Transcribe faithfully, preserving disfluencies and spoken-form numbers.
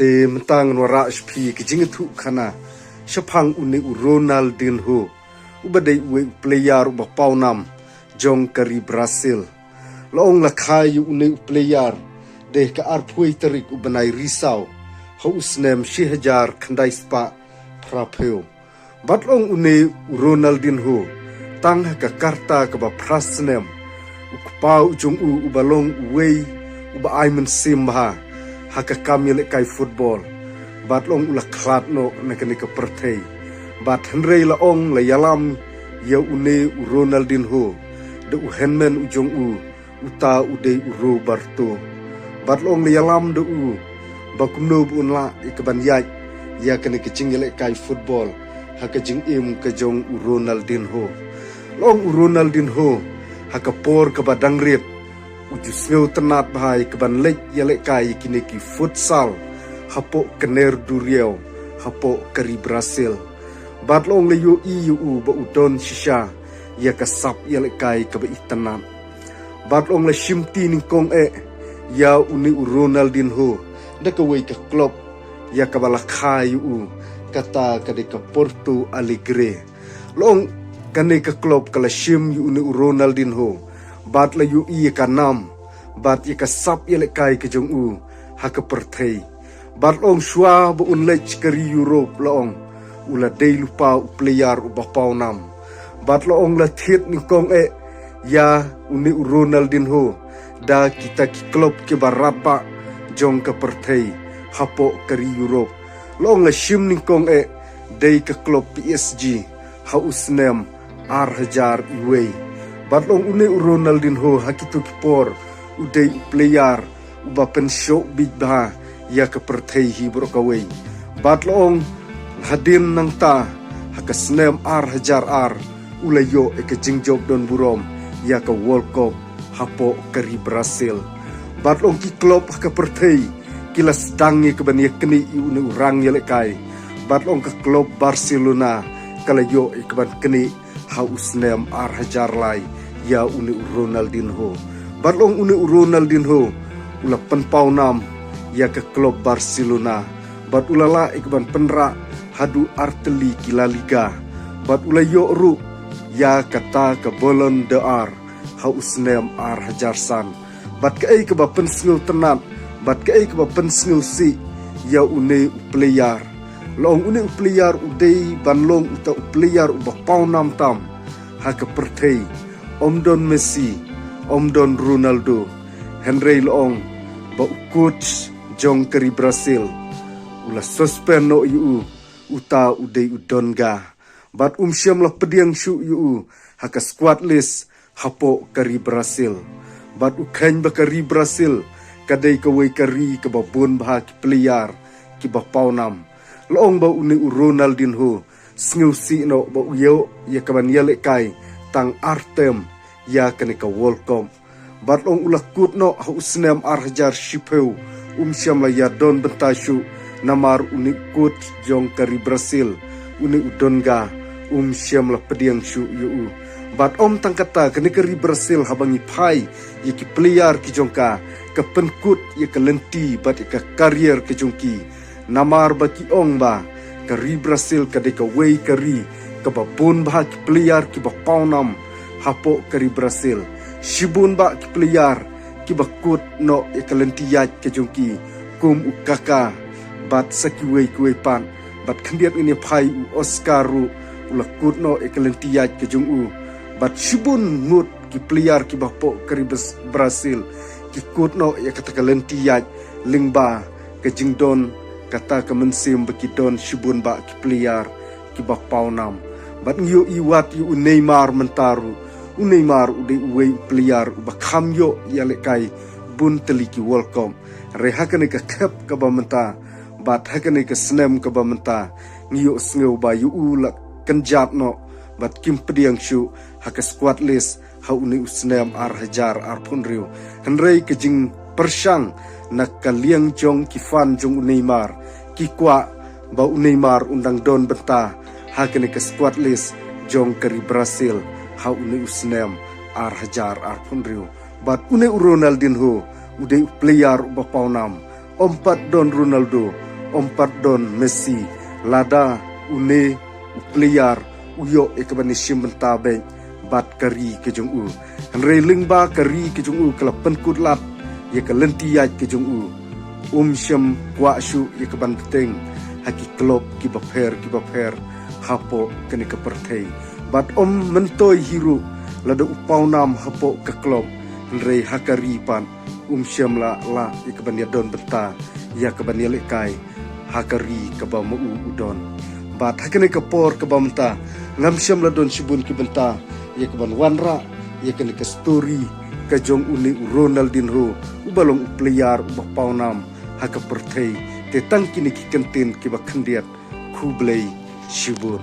Te mynta ngan wanrah sha phi ka jingïathuhkhana shaphang une u Ronaldinho, uba dei uwei u player uba pawnam jong ka ri Brazil. La ong la kha ïa une u player dei ha ka arphew tarik u bnai Risaw ha u snem shi hajar khyndai spah phraphew. Bad la ong une u Ronaldinho, tang ha ka karta kaba phra snem, u kpa u jong u uba long uwei uba ai mynsiem bha ha ka kam ïalehkai football. Bad la ong u la khlad noh na kane ka pyrthei. Bad hynrei la ong la ïalam ïa une u Ronaldinho da u hynmen u jong u, uta u dei u Roberto. Bad la ong la ïalam da u ba kumno ba un lah ïa kaban ïaid ïa kane ka jingïalehkai football ha ka jingim ka jong u Ronaldinho. La ong u Ronaldinho, ha ka por kaba dang rit, u ju sngewtynnat bha ïa kaban leit ïalehkai ïa kine ki futsal hapoh ka ner duriaw, hapoh ka ri Brazil. Bad la ong la ïohi ïa u ba u don shisha ïa ka sap ïalehkai kaba itynnat. Bad la ong la shimti nyngkong eh ïa une u Ronaldinho da kawei ka club ïa kaba la kha ïa u, kata ka dei ka Porto Alegre. La ong kane ka club ka la shim ïa une u Ronaldinho bad la ïohi ïa ka nam bad ïa ka sap ïalehkai ka jong u ha ka pyrthei. Bad la ong shuwa ba un leit sha ka ri Europe, la ong u la dei lypa u player uba pawnam. Bad la ong la thied nyngkong eh ïa une u Ronaldinho da kita ki club kiba radbah jong ka pyrthei hapoh ka ri Europe. La ong la shim nyngkong eh dei ka club P S G ha u snem ar hajar wei. Bad la ong une u Ronaldinho ha kito ki por u dei u player uba pynshoh bit bha ïa ka pyrthei hi baroh kawei. Bad la ong hadien nangta ha ka snem ar hajar ar u la ïoh ïa ka jingjop don burom ïa ka World Cup hapoh ka ri Brazil. Bad la ong ki club ha ka pyrthei ki la sdang ïa kaban ïa knieh ïa une u rang ïalehkai. Bad la ong ka club Barcelona ka la ïoh ïa kaban knieh ha u snem ar hajar lai ïa une u Ronaldinho. Bad la ong une u Ronaldinho u la pynpawnam ïa ka club Barcelona. Bad u la lah ïa kaban pynrah haduh ar tylli ki La Liga. Bad u la ïoh ruh ïa kata ka Ballon d'Or ha u snem ar hajar san. Bad kaei kaba pynsngewtynnat bad kaei kaba pynsngewsih ïa une u player, la ong une u player u dei ban long uta u player uba pawnam tam ha ka pyrthei. Ym don Messi, ym don Ronaldo. Hynrei la ong ba u coach jong ka ri Brazil u la suspend noh ïa u, uta u dei u Dunga. Bad um shym la pdiang shuh ïa u ha ka squad list hapoh ka ri Brazil. Bad u kheiñ ba ka ri Brazil ka dei kawei ka ri kaba bun bha ki player kiba pawnam. La ong ba une u Ronaldinho sngewsih noh ba u ïoh ïa kaban ïalehkai tang ar term ïa kane ka World Cup. Bad la ong u la kut noh ha u snem ar hajar shiphew, um shym la ïa don bynta shuh, namar une u coach jong ka ri Brazil, une u Dunga, um shym la pdiang shuh ïa u. Bad ym tang kata, kane ka ri Brazil haba ngi phai ïa ki player ki jong ka, ka pynkut ïa ka lynti bad ïa ka career ka jong ki. Namar ba ki ong ba ka ri Brazil ka dei kawei ka ri kaba bun bha ki player kiba pawnam hapoh ka ri Brazil. Shibun bah ki player kiba kut noh ïa ka lynti ïaid ka jong ki, kum u Kaka bad sa kiwei kiwei pat. Bad khyndiat ngin ïa phai u Oscar ruh u la kut noh ïa ka lynti ïaid ka jong u. Bad shibun ngut ki player kiba hapoh ka ri Bras-, Brazil ki kut noh ïa kata ka lynti ïaid lyngba ka jingdon kata ka mynsiem ba ki don shibun bah ki player kiba pawnam. Bad ngi ïohi wat ïa u Neymar mynta ruh. U Neymar u dei uwei u player uba kham ïoh ïalehkai bun tylli ki World Cup. Hynrei ha kane ka khep kaba mynta bad ha kane ka snem kaba mynta, ngi ïohsngew ba ïa u la kynjat noh bad kim pdiang shuh ha ka squad list ha une u snem ar hajar arphew hynriew. Hynrei ka jingpyrshang na ka liang jong ki fan jong u Neymar, ki kwah ba u Neymar un dang don bynta ha kane ka squad list jong ka ri Brazil ha une u snem ar hajar arphew hynriew. Bad une u Ronaldinho u dei u player uba pawnam. Ym pat don Ronaldo, Ym pat don Messi lada une u player u ïoh ïa kaban ïashim bynta beit bad ka ri ka jong u. Hynrei lyngba ka ri ka jong u ka la pynkut lad ïa ka lynti ïaid ka jong u. Um shym kwah shuh ïa kaban bteng ha ki club kiba pher kiba pher hapoh kane ka pyrthei. Bad um myntoi hi ruh lada u paw nam hapoh ka club, hynrei ha ka ri pat um shym la lah ïa kaban ïadon bynta ïa kaban ïalehkai ha ka ri kaba ma u u don. Bad ha kane ka por kaba mynta ngam shym la don shibun ki bynta ïa kaban wanrah ïa kane ka story ka jong une u Ronaldinho uba long u player uba paw nam ha ka pyrthei. Te tang kine ki kyntien kiba khyndiat, khublei shibun.